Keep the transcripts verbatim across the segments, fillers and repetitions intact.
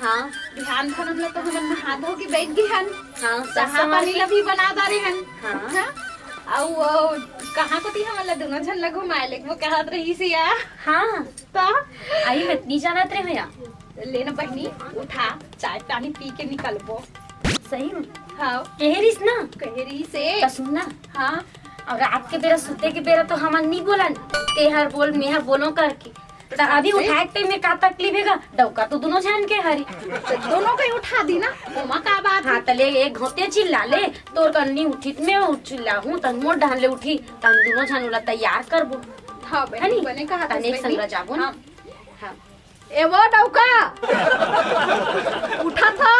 हाँ। बिहान भर हमला तो हमन नहा धो के बैठ गे हन। हाँ, चाहा पानी ला भी बना डारे हन। हाँ। हाँ? अउ वो कहाँ कोती हमन ला दोनों झन ला घुमाए ले वो कहत रहिस या। हाँ। तो आई मैं नहीं जानत रहे या। ले ना बहिनी, उठा, चाय पानी पी के निकलबो। सही में? हाँ। कहे रहिस ना? कहे रहिस से। तो सुन ना। हाँ। अउ रात के बेरा, सुते के बेरा तो हमन नहीं बोलन, तेहर बोल, मेहर बोलो करके। त अभी उठाए के टाइम में का तकलीफ हेगा? डौका तो दोनों झन के हरी। त दोनों के उठा दी ना, ओमा का बात हाँ, हे? त ले एक घोंटे चिल्ला ले, तोर कन्नी उठित में उठ चिल्ला हूँ, तन मोर डहन ले उठी, तन दोनों झन ओला तैयार करबो। हाँ, बहिनी, हनी? बने कहा तन एक संग जाबो ना। हाँ। हाँ। ए वो डौका, उठा था।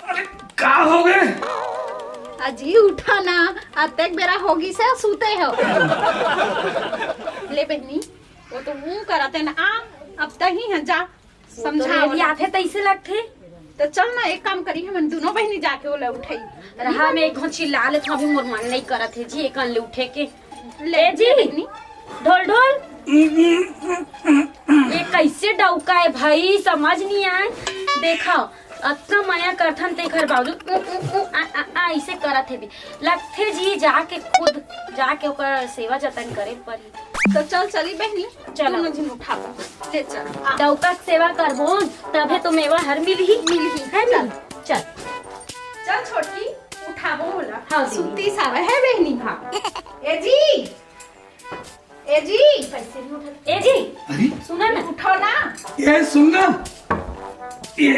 अरे, का हो गए? अजी, उठा ना, अतेक बेरा होगी से सूते हो। ले बहिनी, वो तो मुंह करते ना, आ, अब तही है, जा, समझा ये आथे तैसे लगथे। तो चल ना, एक काम करी, हमन दोनों बहिनी जाके ओला उठाई। रहा, मैं एक घों चिल्ला ले, तो अभी मोर मन नहीं करत है जी, एक ले उठे के। ले ए जी, बहिनी। ढोल ढोल। ये कैसे डौका है भाई, समझ नहीं आए। देखा, अतना मया करथन तेखर बावजूद उ, उ, उ, आ, आ, आ, ऐसे करत हे भी। लगथे जी जाके खुद जाके ओकर सेवा जतन करे पड़ी। तो चल चली बहिनी, चलो। दोनों झन उठाबो। ले चल, आ। डौका के सेवा करबो तभे तो मेवा हर मिलही। मिलही, है ना? चल। चल। चल छोटकी, उठाबो ओला। हाँ, दीदी। सुती सावे है बहिनी। हाँ। ए जी, ए जी। ए जी, अरे? सुना ना। उठो ना। ये सुन ना, ये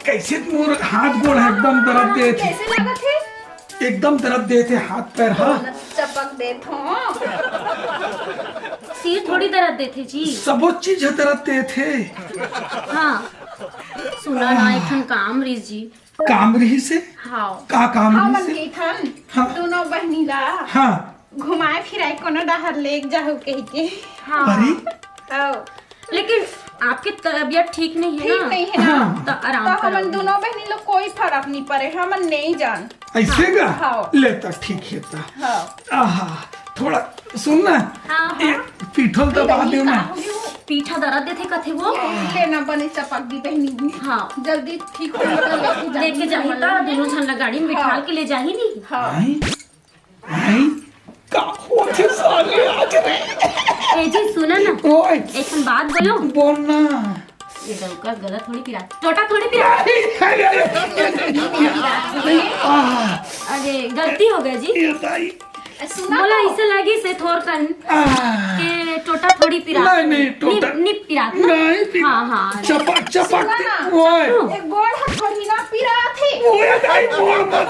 कैसे मोर हाथ गोड़ एकदम दर्द देथे। कैसे लागत हे? एकदम दर्द देथे हाथ पैर, हाँ। चपक देत हो। सिर थोड़ी दर्द देथे जी। सबो चीज दर्द देथे। हाँ, सुना ना, एक ठन काम रहिस जी। काम रहिस हे? हाँ। का काम रहिस हे? हाँ। दोनों बहिनी ला हाँ। घुमाए फिराए कोनो डहर लेग जाहू कहिके। हाँ। अरे? हाँ। लेकिन आपके तबीयत ठीक नहीं है ठीक ना? नहीं है ना। हाँ। तो आराम तो करो। हमन दोनों बहिनी लोग कोई फर्क नहीं पड़े, हमन नहीं जान। ऐसे का? हाँ। ले तो ठीक है तो। हाँ। आहा, थोड़ा सुन ना। हाँ, हाँ। ए, पीठल दबा दे ना। पीठा दर्द देथे कथे वो। ले ना बने चपक दी बहिनी। हाँ। जल्दी ठीक हो लेके जाही। लेके जाही ता दोनों झन ला गाड़ी में बिठा के ले जाही नहीं। हाँ। नहीं? नहीं? का होथे साले आज रे? ए जी, सुना ना। ओए। एक ठन बात बोलो। बोल ना। ये डौका गला थोड़ी पिरा, टोटा थोड़ी पिरा। अरे, अरे, अरे, अरे, आह। अरे, गलती हो गया जी। ये ताई। सुना बोला तो। इसे लगी से थोर कन आह। के टोटा थोड़ी पिरा। नहीं, नहीं, टोटा। निप, निप पिरा ना? नहीं, पिरा। हाँ, हाँ। चपक, चपक। सुना ना। ओए। एक गोड़ हाथ थोड़ी ना पिरा थे। ओए, नहीं, गोड़ मत।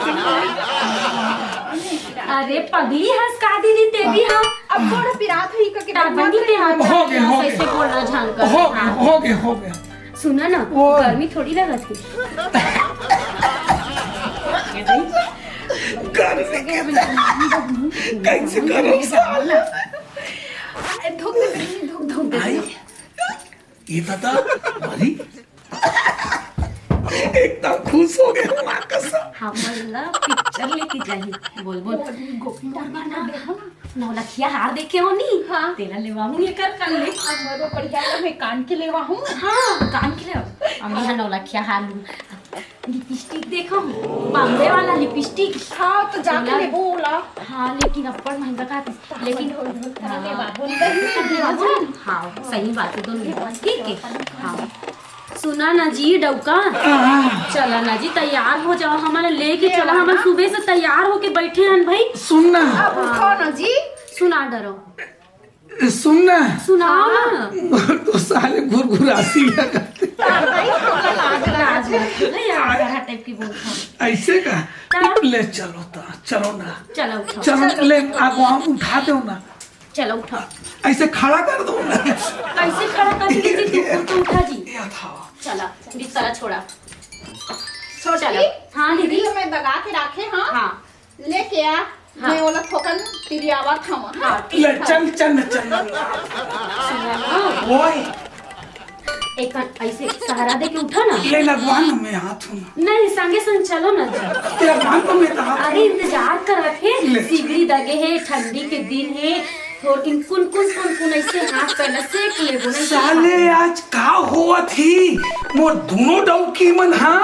अरे पगली हंस का दीदी ते भी हम। अब गोड़ पिरात हुई का के ताबनी ते हाथ हो गए, हो गए। कैसे बोलना झांग कर। हो गए, हो गए, हो गए। सुना ना, वो गर्मी थोड़ी लगत है। गर्मी के कैसे करो साला? धोक दे, धोक, धोक दे। आई, ये दादा, अरे एकदम खुश हो गए हमार कसम। हमन ला पिक्चर लेके जाही। बोल, बोल। गोपी मोर बर ना, देखो ना। नौलखिया हार देखे हो नी? हाँ। तेला लेवा हूँ ये कर कर ले। हमरो बढ़िया लगे कान के लेवा हूँ। हाँ, कान के लेवा। हम यहाँ नौलखिया हार लूँ। लिपस्टिक देखो, बॉम्बे वाला लिपस्टिक। हाँ, तो जाके बोला। लेबो ओला। हाँ, लेकिन अब्बड़ महंगा का। लेकिन ढोल, ढोल, हाँ। लेवा, बोल दे। लेवा, बोल। हाँ, सही बात है, दोनों लेवा, ठीक है। हाँ। सुना ना जी डौका, चला ना जी, तैयार हो जाओ, हमन लेके चला। हमन सुबह से तैयार होके बैठे हन भाई। सुन ना। अब उठो ना जी। सुना डरो। सुन ना। सुनाओ ना। तो साले घुरघुरासी लगत। भाई, हमला लाज लगा। लाज लगा। नहीं यार, हर टाइप की बोलता हूँ। ऐसे का? हाँ। ले चलो ता, चलो ना। चलो, उठो। चलो, ले, आगो हम उठा दो ना। चलो उठा। ऐसे खड़ा कर दो ना। कैसे खड़ा कर दीजिए तू? तू उठा जी। या था। चला, बिस्तरा छोड़ा। छोटी, चलो। हाँ, दीदी। दीदी, मैं दगा के रखे, हाँ? हाँ। लेके आ, हाँ। मैं ओला थोकन तिरियावत हूँ, हाँ? हाँ, ठीक ले, है। चल, चल, चल। सुना ना। ओए। एक ऐसे सहारा दे के उठा ना। ले लगवा ना, मैं हाथ हूँ। नहीं, संगे संग चलो ना जी। तेरा भान तो मैं कहा। अरे, इंतजार करत हे, ले। सिगड़ी दगे हे, ठंडी के दिन हे, थोरकिन कुन कुन कुन कुन ऐसे हाथ पैर ला सेक लेबो नहीं। साले आज का होवत ही, मोर दोनों डौकी मन हा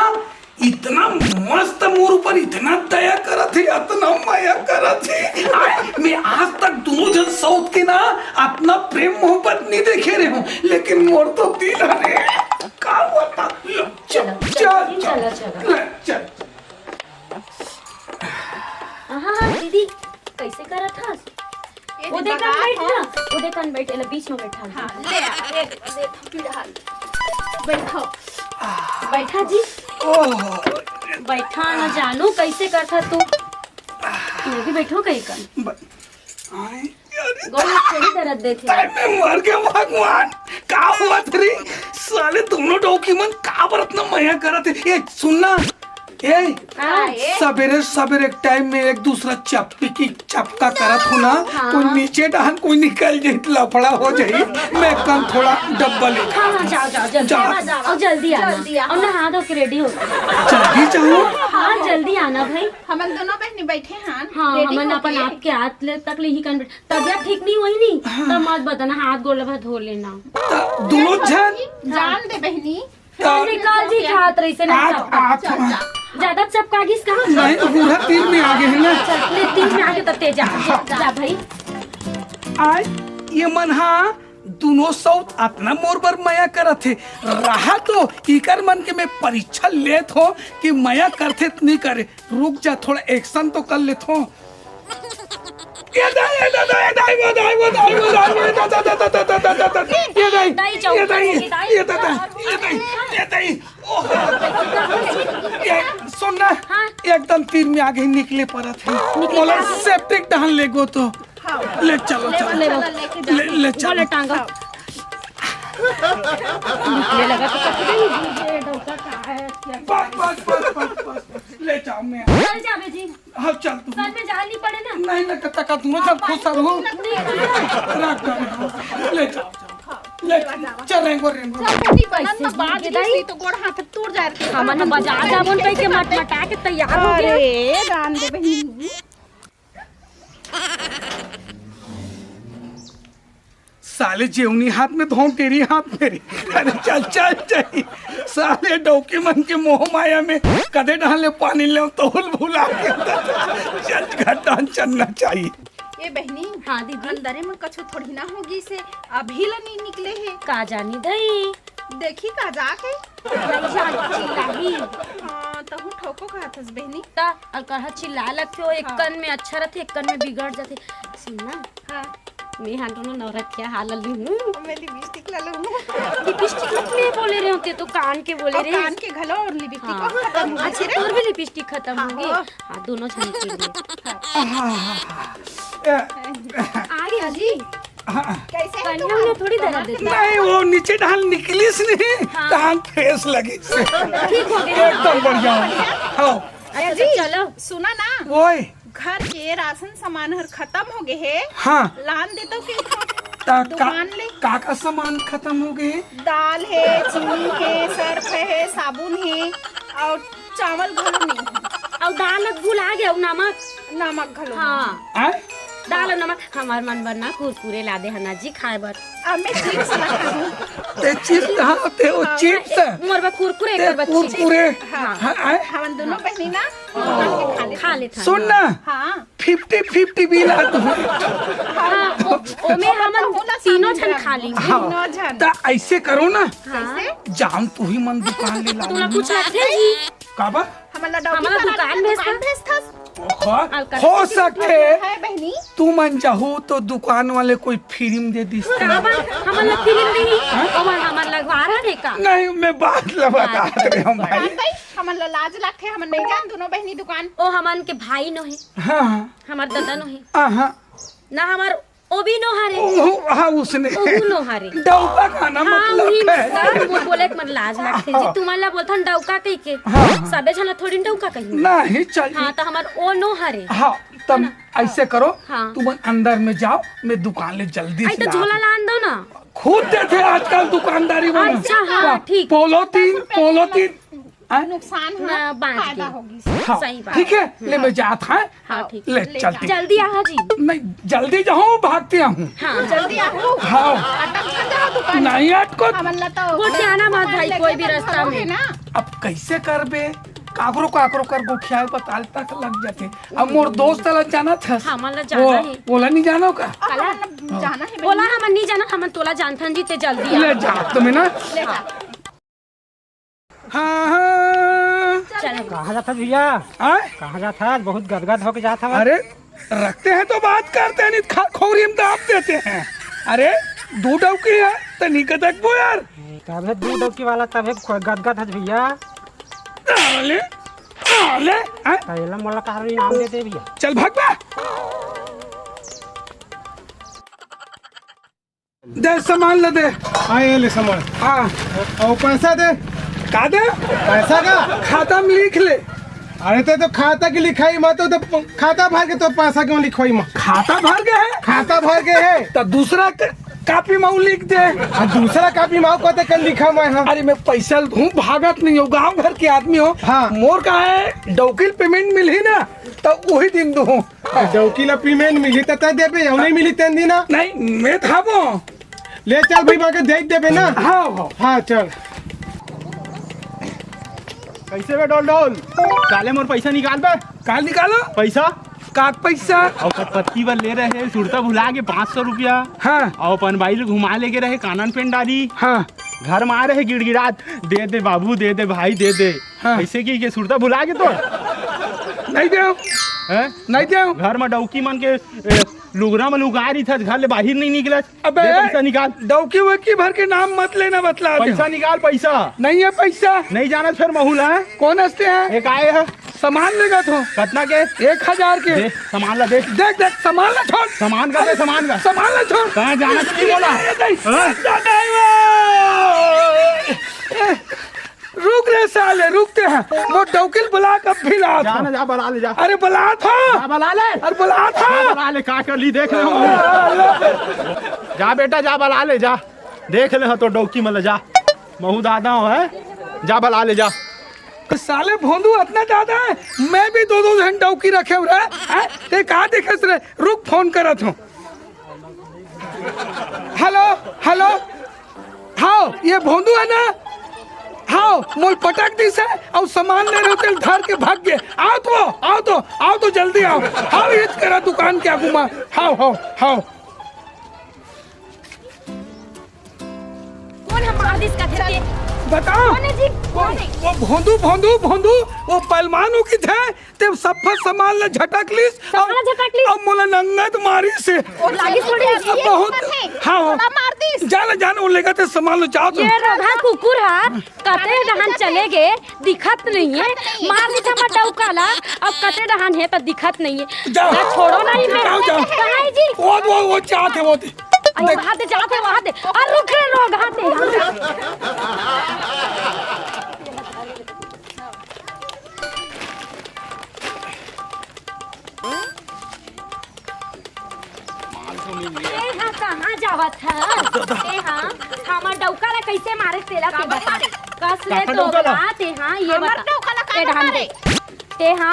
इतना मस्त मोर ऊपर इतना दया करत हे, इतना मया करत हे। आय, मैं आज तक दोनों झन सौत के ना अपना प्रेम मोहब्बत नहीं देखे रहे हूँ, लेकिन मोर तो दिल हरे का बता। चल, चलो, चल, चलो, चल, चलो, चलो। ले, चल। हाँ, हाँ, दीदी, कैसे करत हस? ये वो दीदी देखन बता, बैठ हाँ। ना, वो देखन बैठ, एला बीच में बैठा। हाँ, ले आ, ले, ले, पीढ़ा। बैठो। बैठा जी। ओह। बैठा ना जानू, कैसे करथा तू? मैं भी बैठो कहीं कन। ब-, आए, अरे। गोड़ हाथ थोड़ी दर्द देथे। ताई मैं मर गया भगवान, का हुआ तेरी? साले दोनों डौकी मन का बर अतना मया करत हे? ए, सुन ना, ए, हाँ। सबेरे सबेरे टाइम में एक दूसरा चप्पी की चपका करत हो ना, हाँ। कोई नीचे डहन कोई निकल जाई त लफड़ा हो जाई। मैं कन थोड़ा डब्बा ले हाँ, हाँ, जाओ, जाओ, जल्दी जाओ। आओ, जाओ, और जल्दी आना। जल्दी आओ। और नहा धो के रेडी हो। जल्दी जाओ। हाँ, जल्दी आना भाई। हमन दोनों बहनी बैठे हन, हाँ, रेडी हमन होके। अपन आप के हाथ ले तक ले ही कन बैठ-, तबियत ठीक नहीं होई नी, हाँ। तब मत बताना, हाथ गोड़ ला धो लेना। त दोनों झन जान दे बहनी। त निकाल जी, खात रही से ना आप, चपका। आप, चल, चल। ज्यादा चपका गिस कहाँ? नहीं, तो बूढ़ा तीन में आ गए हैं ना। चल, ले, तीन में आ गए, तब तेज आ। जा भाई। आय, ये मन हा दोनों सौत अतना मोर बर मया करत हे। रहा तो इकर मन के मैं परीक्षा लेत हो कि मया करथे त नहीं करे। रुक जा, थोड़ा एक्शन तो कर लेत हो। ये दाई, ये दाई, ये दाई, वो दाई, वो दाई, वो दाई, वो दाई, दाई, दाई, दाई, दाई, दाई, ये दाई, दाई, ये दाई, दाई, ये दाई, ये दाई, ये दाई, ओह। ये सुन ना, हाँ। एकदम तीर में आगे ही निकले परत हे। निकले मोला परत हे। सेप्टिक डहन ले गो तो। हाँ। ले चलो, ले, चलो। ले, ले, ले चलो। बोले टांगा। हाँ। निकले लगा तो कट गई। ये डौका का है, क्या बस, बस, बस, बस, बस। ले जाओ मैं। चल जाबे जी। हाँ, चल तू। सर में जान नहीं पड़े ना। नहीं, नहीं, तक तक दोनों जन खुश रहू। नहीं, नहीं। रख दे, ले जाओ, जाओ। ले, चल, रेंगो, रेंगो। चल, नहीं, पैसे ना, बात दे दे। तो गोड़ हाथ टूट जा रहे। हमन बाजार जाबो न कह के मटमटा के तैयार हो गए। अरे, जान दे बहिनी। साले जेवनी हाथ में धोंटेरी हाथ में रे। अरे चल, चल, चल। साले डौकी मन के मोह माया में कदे डहन ले पानी ले तो भुला के। चल, घटान चलना चाहिए। ए बहिनी, हाँ दीदी। अंदरे में कछु थोड़ी ना होगी से, अभी ला नहीं निकले हे। का जानी दई। देखी का जाके। नहीं जानी चिल्लाही। हाँ, तहु ठोको कहत हस बहिनी। त अउ कहा चिल्ला लगथे, ओ एक हाँ। कन में अच्छा रथे, एक कन में बिगड़ जाथे। सुन ना। हाँ। मैं हां दोनों नवरखिया हाला लूं। मैं लिपस्टिक ला लूं। लिपस्टिक में बोले रहे होते तो कान के बोले और रहे। कान के घलो और लिपस्टिक हाँ। खत्म हो अच्छा, गई। तोर भी लिपस्टिक खत्म हाँ, होगी। हाँ। हाँ, दोनों झन के लिए। हाँ। आगे जी। हाँ। कैसे है कनिया तुम? में थोड़ी दर्द देती। नहीं, वो नीचे ढाल निकलिस नहीं, हाँ। तहां ठेस लगिस। ठीक हो गया। एकदम बढ़िया। हाँ। अच्छा, जी, चलो। सुना ना। ओए। घर के राशन सामान हर खत्म हो गए हे। हाँ। लान दे तो के ता का, दुकान ले। का का सामान खत्म हो गए? दाल हे, चीनी हे, सर्फ हे, साबुन हे और चावल घलो नहीं हे। और दाल भुला गया, नमक। नमक घलो हाँ। नहीं हे। आय? दाल और नमक। हमार मन बर ना कुरकुरे ला दे हना जी खाए बर। अब मैं चिप्स ला खाऊं। ते चिप्स, हाँ, ते वो हाँ, चिप्स। ए, मोर बर कुरकुरे, ते एकर बर चिप्स। कुरकुरे। हाँ। हाँ, आय? हमन दोनों बहिनी ना खा लेथन। सुन ना। हाँ। फिफ्टी फिफ्टी बिल आ तू। हाँ, ओ-, ओमे हमन तीनों झन खा लेंगे। हाँ। तीनों झन। त ऐसे करो ना। हाँ। कैसे? जान तू ही मन दुकान ले ला। तोला कुछ लगथे जी? काबर? हमन ला डौकी हमन ला दुकान भेजथस। दुकान भेजथस। ओहो, और हो सकथे। है बहिनी। तू मन जाहू तो दुकान वाले कोई फ्री में दे दिस। काबर? हमन ला फ्री में नहीं। हाँ? हमन, हमन लगवा रहा रे का? नहीं, मैं बात ला बतात रहे हूँ भाई। भाई, हमन ला लाज लगथे, हमन नहीं जान दोनों बहिनी दुकान। ओ हमन के भाई नो हे। हाँ, हाँ। हमार दादा नो हे। हाँ, हाँ। ना हमार ओ भी नो हरे। ओहो, हाँ, उसने। ओहू नो हरे। डौका का ना हाँ, मतलब उही है। सर, वो बोले के मन लाज लगथे जी। हाँ। तुमन ला बोलथन डौका कहि के। हाँ, हाँ। सबे झन ला थोड़ी डौका कही। नहीं, चल। हाँ, तो हमार ओ नो हरे। हाँ, तब है ना? ऐसे करो, हाँ। तुमन अंदर में जाओ, मैं दुकान ले जल्दी आई से तो लात झोला हूँ। लान दो ना। खुद देथे आजकल दुकानदारी में। अच्छा, हाँ, ठीक। पोलोथीन, पचास रुपया पोलोथीन। हाँ? नुकसान ना, हाँ, बांच फायदा गए। होगी। हाँ, सही बात। ठीक है, ले मैं जात, हाँ? हाँ, ठीक। ले, ले चलती। जल्दी आहा जी। नहीं, जल्दी जाऊँ, भागते आऊँ। हाँ, जल्दी आहा। हाँ। अटक मत जाओ दुकान। नहीं अटको। हमन ला तो गोठियाना मत भाई, कोई भी रास्ता में। ना। अब कैसे करबे? काकरो काकरो कर गोठियाए बताल तक लग जाते। अब मोर दोस्त ला जाना था। हमन ला जाना है। ओला नहीं जानो का? काला? जाना है। ओला हमन नहीं जाना, हमन तोला जानथन जी, ते जल्दी आ। ले जा तुम्हें ना। ले जा। हाँ, हाँ। चलो। कहाँ जात हस भैया? हाँ? कहाँ जात हस? बहुत गदगद होके जात हस। अरे, रखते हैं तो बात करते हैं, नहीं तो खा-, खोरी में दाब देते हैं। अरे, दू डौकी है, तो नहीं गदगबो यार। तबे दू डौकी वाला, तबे खो-, गदगद हस भैया। साले, साले, हाँ? तो एला मोला कहाँ इनाम दे दे भैया। चल भाग बे। दे, सामान ला दे। हाँ, ये ले सामान। हाँ। अउ पैसा दे। का दे? पैसा का? खाता में लिख ले। अरे, ते तो खाता के लिखाई मत, तो खाता भर के तो पैसा क्यों लिखवाई मत? खाता भर के है? खाता भर के है। तो दूसरा क-, कॉपी में लिख दे। आ, दूसरा कॉपी में कते कर लिखा मैं, हाँ। अरे, मैं पैसा हूँ, भागत नहीं हूँ, गांव घर के आदमी हो। हाँ। मोर का है, डौकी ल payment मिलही ना, तो वही दिन दूँ। डौकी ला payment मिली त तै देबे, अउ नहीं मिली तेन दिन ना। नहीं, मैं थाबो। ले चल भाई, मांगे दे देबे ना। हाँ, हाँ। हाँ, चल। कैसे बे डोल डोल? साले मोर पैसा निकाल बे। काल निकालो। पैसा? का पैसा? अउ पत्ती बर ले रहे, सुरता भुला के पाँच सौ रुपया। हाँ। अउ अपन बाई ल घुमा लेके रहे कानन पेंडारी। हाँ। घर में आ रहे गिड़गिड़ात, "दे दे बाबू, दे दे भाई, दे दे।" हाँ। ऐसे की के सुरता भुला के तो? नहीं दे। हैं? नहीं दे। घर में डौकी मन के, ए, लुगरा में लुका रही था, घर ले बाहर नहीं निकला। अबे, दे पैसा निकाल। डौकी वौकी भर के नाम मत लेना, बतला दे। पैसा निकाल, पैसा। नहीं है पैसा। नहीं जाना फिर महूला है। कौन हंसते हैं? एक आए है। सामान लेगा तो। कितना के? एक हजार के। दे, सामान ला दे। देख, देख, सामान ला छोड़। सामान का दे, सामान का। सामान ला छोड़। कहाँ जाना चाहिए बोला? नहीं, नहीं, हाँ? नहीं, नहीं, रुक रे साले, रुकते हैं। वो डौकी ल बुला के अब भी लात हूँ। जा ना, जा बला ले, जा। अरे बलात हूँ। जा बला ले। अरे बलात हूँ। जा बला ले, का कर ली, देख ले। जा बेटा, जा बला ले, जा। देख ले, हाँ, तो डौकी मन ल जा। महू दादा हो, हैं? जा बला ले, जा। तो साले भोंदू इतना ज्यादा है, मैं भी दो दो झन डौकी रखे हुए रहे, हैं? ते का देखे रे? रुक, फोन करत हूँ। Hello, hello. हाव, ये भोंदू है ना? हाव, मोल पटक दिस हे, अउ सामान ले रहे हो, तेल धर के भाग गए। आओ तो, आओ तो, आओ तो जल्दी आओ। हाव, ये करा दुकान के आगू मा। हाव, हाव, हाव। कोन ह मार दिस कथे के? बताओ। कोन हे जी? कोन हे? वो भोंदू, भोंदू, भोंदू, वो पहलवान हो की थे, ते सफा सामान ला झटक लिस, सामान ला झटक लिस? अब मोला नंगत मारिस हे। ओ लागिस थोड़ी अब बहुत, हाँ, हाँ। थोड़ा मार दिस। जा ना, जा ना, वो लेगा ते सामान ला, जाओ तुम। ये रोगहा कुकुर हा, कते डहान चले गे, दिखत नहीं है। दिखत नहीं। मार दिस हमर डौका ला, अब कते डहान है तो दिखत नहीं है। जाओ। जा, छोड़ो नहीं मैं। जाओ, जाओ। कहाँ है जी? वो, वो, वो जात हे, वो दे। अरे देख। वहाँ दे, जात हे, वहाँ दे। अरे रुक रे, रोगहा ते। तेहा कहाँ जावत हस? तेहा हमर डौका ला कैसे मारे तेला ते बता। कस ले काकर तो डौका ला? बता, तेहा ये हमर बता। डौका ला काबर ए ढान दे। मारे? तेहा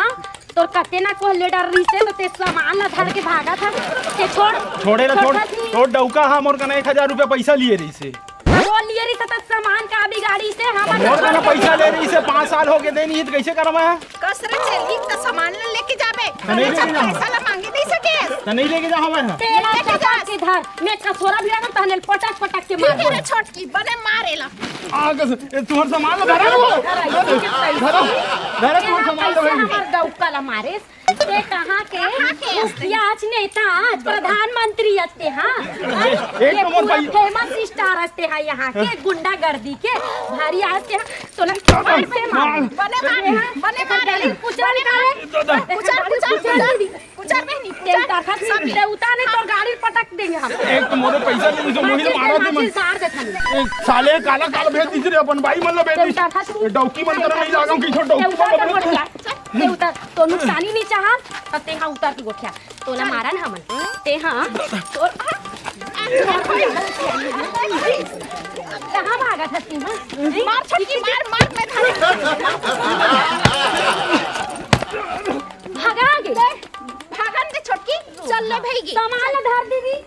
तोर कते ना कोह ले डर रहिसे तो ते सामान ला धर के भागा था। ते छोड़। छोड़े ला छोड़। छोड़ था नहीं। तोर डौका हा मोर कना एक हजार रुपया पैसा लिए रहिसे। बोल लिए रहिसे त सामान का बिगाड़िसे हमर मोर कना पैसा ले रहिसे, पाँच साल हो गए दे नहीं, तो कैसे करम है? कस रे चेली, त सामान ल लेके जाबे। त नहीं लेके जाहूँ। पैसा ल मांगे नहीं सके। त नहीं लेके जाहूँ मैं। तेला लेके जा। चपक के धर, मैं कसोरा भिड़ा कर तहने पटक पटक के मार। ठीक है रे छोटकी, बने मारे ला। आ, कस-, ए, तुम्हार सामान ल धरा वो। धरा, धरा, तुम्हार सामान ल धरा। हमर डौका ला मारे। ते कहाँ के? कहाँ के? मुखिया आज, नेता आज, प्रधानमंत्री आज ते, हाँ? एक ये तो मोर पूरा भाई। Famous star आज ते, हाँ, यहाँ के गुंडागर्दी के भारी आज ते, हाँ? तोला कैसे मार? बने मार, बने मार, कुचल निकाले। कुचल, कुचल, कुचल, कुचल बहनी, ते कुचल। उतार खा, सब ते उतार नहीं तो गाड़ी पटक देंगे हम। एक तो मोरे पैसा नहीं, जो मोहिल मारा थे। माचिल तार दे थाने। ए, साले काला काला भेज दीजिए अपन भाई मन ला भेज दीजिए। डौकी मन करा नहीं जागा, किसी डौकी मन ला भेज दीजिए। ते उतार, तो नुकसानी नहीं चाहा, त तेहा उतार के गोठिया। तोला मारन हमन। तेहा, तोर, आ, आ, कहाँ भागत हस तू, हाँ? मार छोटकी, मार, मार, मैं धरे। भागा आगे। भागन दे छोटकी, चल ले भईगी। सामान ला धर दीदी।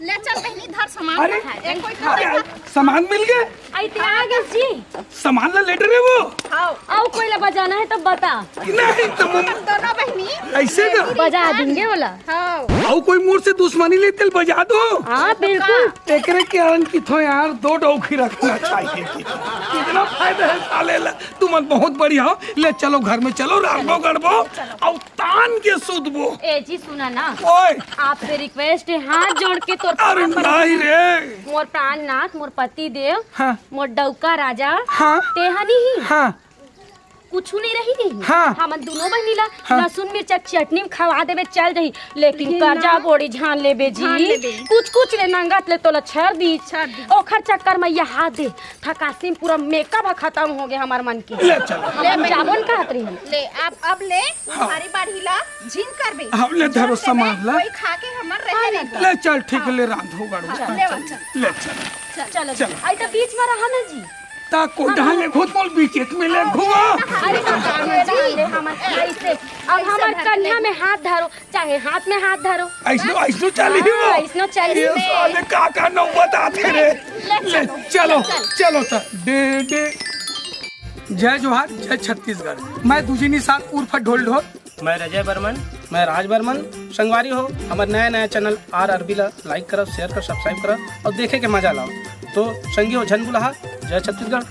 ले चल बहिनी, धर सामान अरे, ला। ए, कोई खा अरे, ले। सामान मिल गए। आई ते आ गए जी। सामान ला ले डरे वो। हाँ। आओ कोई ला बजाना है तब बता। नहीं तो मुम-, हम दोनों बहिनी। ऐसे ना। बजा देंगे बोला। हाँ। आओ कोई मोर से दुश्मनी लेते बजा दो। हाँ, बिल्कुल। एकरे कारण की थो यार, दो डौखी रखना चाहिए। कितना फायदा है साले ला। तुमन बहुत बढ़िया हो, ले चलो घर में चलो, राखबो गढ़बो, अउ तान के सुतबो। ए जी, सुना ना। ओए। आपसे रिक्वेस्ट है, हाथ जोड़ के तोर अरे पाँव पर नहीं रे। मोर प्राणनाथ, मोर पति देव, हाँ। मोर डौका राजा, हाँ। तेहनी ही। हाँ। कुछु नहीं रही नहीं। हाँ। हमन दोनों बहिनी ला हाँ। लहसुन मिर्चा चटनी में खवा देबे चल जाही, लेकिन लेकिन कर्जा ना। बोड़ी झान लेबे जी। झान लेबे। कुछ कुछ ले नंगत ले तोला छर दी। छर दी। ओखर चक्कर में ये हाथ दे, थकासी में पूरा मेकअप ह खत्म हो गया हमार मन के। ले चल। ले हम बहिनी। जाबो न कहत रही हम। ले, अब, अब ले, हाँ। भारी बाढ़ी ला झिन करबे। हाँ, ले धरो झिन सामान देबे, ला। कोई खा के हमर रहे हाँ, नहीं ले दो। ले चल, ठीक है, हाँ। ले रांधो गड़ो। हाँ, ले चल, चल। ले चल। चलो चल। जी। आई तो बीच में रहा ना जी। ता कोई ढाल ले घुस बोल बीच में ले घुआ। अरे तो काम है, जान दे हमर ऐसे। अब हमर कन्या में हाथ धरो, चाहे हाथ में हाथ धरो। ऐसनो, ऐसनो चली ही वो। हाँ, ऐसनो चली ये में। साले का का नौबत आते रे। ले ले, चलो, चलो, चलो। चलो, चल। Day, day. जय जोहार, जय छत्तीसगढ़। मैं दुजिनी साथ उर्फ ढोल ढोल। मैं रजय बर्मन। मैं राज बर्मन। संगवारी हो, हमर नया नया चैनल आर अरबी ला लाइक करब, शेयर करब, सब्सक्राइब करब अउ देखे के मजा लाओ। तो संगी हो झन बुलाहा, जय छत्तीसगढ़।